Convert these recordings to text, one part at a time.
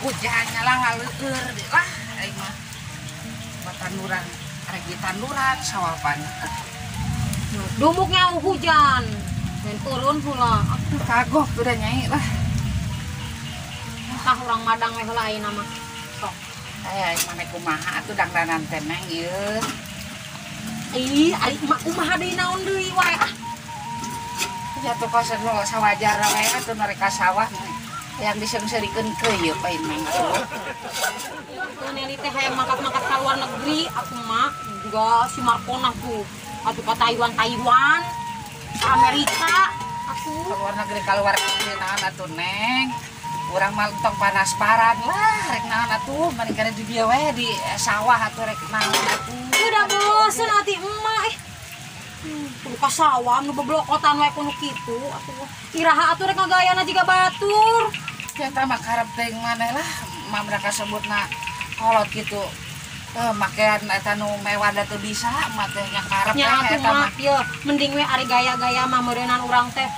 Hujannya lah ngaleueur lah aing mah. Tanduran, rek tanduran sawapan. Dumuknya hujan. Dan turun pula. Aku kagok udah nyai lah. Tah urang madang we heula ayeuna mah. Sok. Aya aing mah kumaha atuh dangdanan teh neng ieu. Ih, ari mah kumaha deui naon deui wae ah. Jatuh pasar nu sawajarna we atuh mereka sawah. Yang diseungseurikeun ke ieu pain mah. Tuh Nelly teh hayang mangkat-mangkat ka luar negeri atuh mah juga si Markona tuh. Atuh ka Taiwan, Taiwan, ka Amerika atuh. Ka luar negeri naon atuh Neng. Urang mah entong panas-paran lah rek naon atuh mending kana di dieu we di sawah atuh rek naon atuh. Udah bosen ati emak eh. Kudu ka sawah nu beblokotan we kudu kitu atuh. Iraha atuh rek ngagayana jiga batur. Eta mah karep teuing maneh lah, mah mereka sebutna kolot gitu. Makean eta nu mewah da teu bisa, mah teh nya karep nya atuh mah ieu mending we ari gaya-gaya mah meureunnan urang teh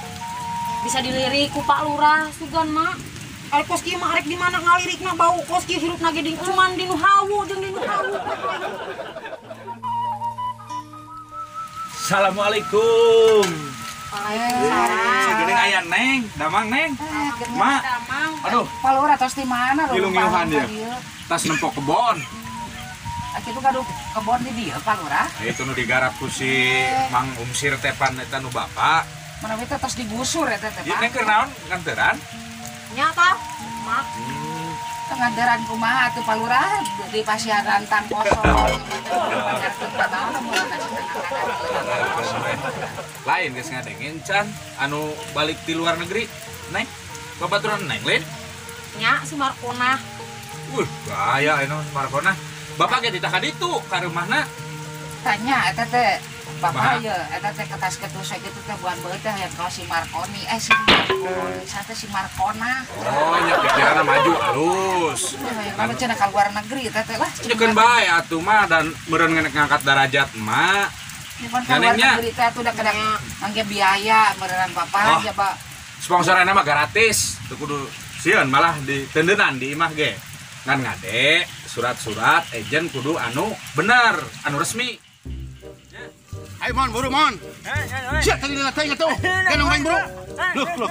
bisa dilirik ku Pak Lurah sugan mah. Ari kos kieu mah arek di mana ngalirikna bau kos kieu hirupna ge cuman di nu hawu jeung di nu hawu. Assalamualaikum. Waalaikumsalam. Geuning aya Neng, damang Neng. Mak. Aduh, Pak Lurah tos di mana lho? Ngilu-ngiluhan dia. Tas nempok kebon. Kitu gaduh kebon di dieu Pak Lurah. Itu nu digarap ku si Mang Umsir tepan eta nu bapak. Manawi teh tos digusur eta teh Pak. Ieu Neng keur naon nganteran? Nya tah, Mak. Nganteran kumaha atuh Pak Lurah di pasihan rantang kosong. Lain geus ngadengin can anu balik di luar negeri Neng. Babaturan Neng lain? Nya si Markona. Bahaya anu Markona. Bapak ge ditah ka ditu ka rumahna. Tanya eta teh bapak ye eta teh ketas ketus kitu teh buan beut teh hayang ka si Markoni si Markoni sate si Markona. Oh nya pikiranna maju alus. Hayang cenah ka luar negeri eta teh lah. Nyekeun bae atuh mah dan meureun ngangkat darajat mah. Nyekeun ka luar negeri teh atuh da kada ngangge biaya meureun bapak ya Pak. Sponsorana mah gratis, teu kudu sieun malah ditendenan di imah ge. Ngan ngade surat-surat ejen kudu anu bener, anu resmi. Ayo mon, buru mon. Siap tadi latih atuh. Kan orang buru. Loh, loh,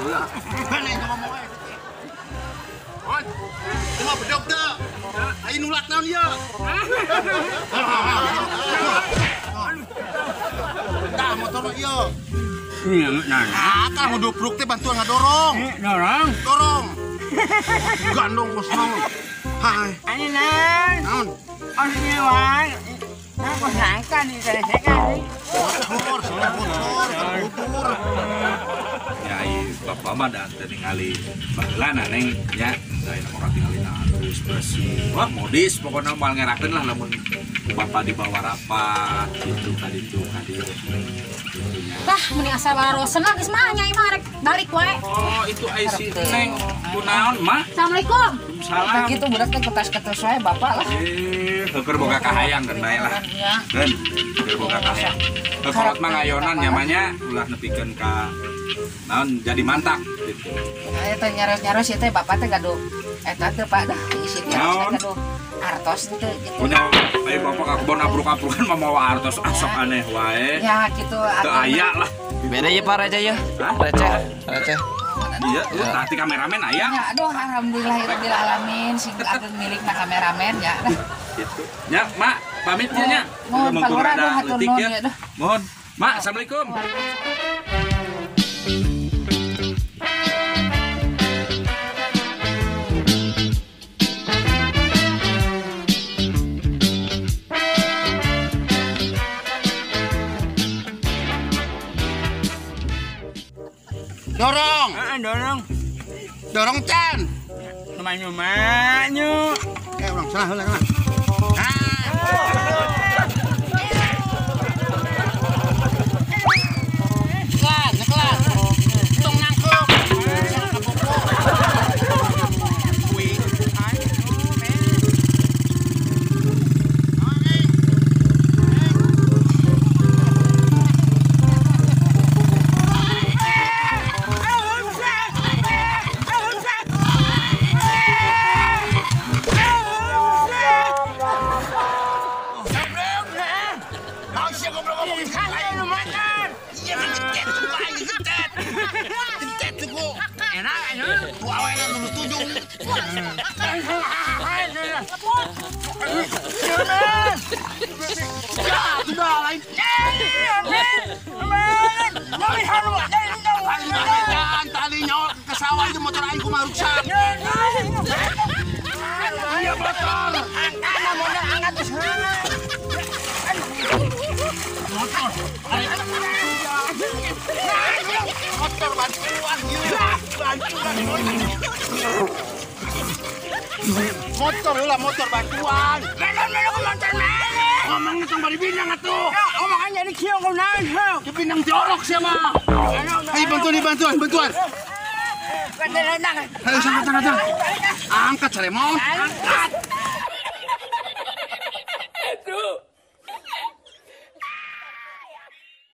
lah. Mana yang ngomong ae? Mon, cuma bedok teu. Ayo nulak naon ieu? Tah motor ieu. Ah, kalau dupruk teh bantuan ngadorong. Dorong. Dorong. Gandong kosong. Hai. Ani nang. Naon? Asli wae. Nah, kok sangka nih selesaikan nih. Motor, motor, motor. Ya, bapak mah da teu ningali baheulana Neng nya. Lain mah katingalina halus bersih. Wah, modis pokokna moal ngerakeun lah lamun bapak dibawa rapat gitu ka ditu ka dieu. Tah, mending asa barosen lah geus mah nya imah rek balik wae. Oh, itu ai si Neng. Kunaon, Mah? Assalamualaikum. Waalaikumsalam. Kitu budak teh ketas-ketus wae bapak lah. Heueur boga kahayang geun bae lah. Geun, heueur boga kahayang. Kolot mah ngayonan nyamanya ulah nepikeun ka naon jadi mantak gitu. Eta nyaros-nyaros ieu teh bapak teh gaduh eta teh Pak dah isi teh gaduh artos teh gitu. Punya ayo bapak ka kebon abruk-abrukan mah mawa artos asok aneh wae. Ya gitu teu aya lah. Beda ieu Pak receh ya. Receh, receh. Iya, tadi kameramen aya. Ya, aduh alhamdulillahirabbil alamin sing ageung milikna kameramen ya. Gitu. Ya, Mak, pamit nya. Mohon Pak Lurah hatur nuhun ya. Mohon. Mak, assalamualaikum. Dorong. Heeh, dorong. Dorong can. Lumayan-lumayan. Urang salah heula kana. Nyekelan, nyekelan. Tong nangkep. Kuy. Tali nyawa ke sawah itu motor aing kumaha rusak. Iya motor. Angkat Motor. Motor bantuan bantuan. Motor lah motor bantuan. Melon motor mana? Ngomongnya tong bari bindang atuh. Omongan jadi kieu kunaon sok. Di bindang jorok sia mah. Ayo bantuan nih bantuan, bantuan. Ayo angkat, angkat, angkat. Angkat caremon. Angkat.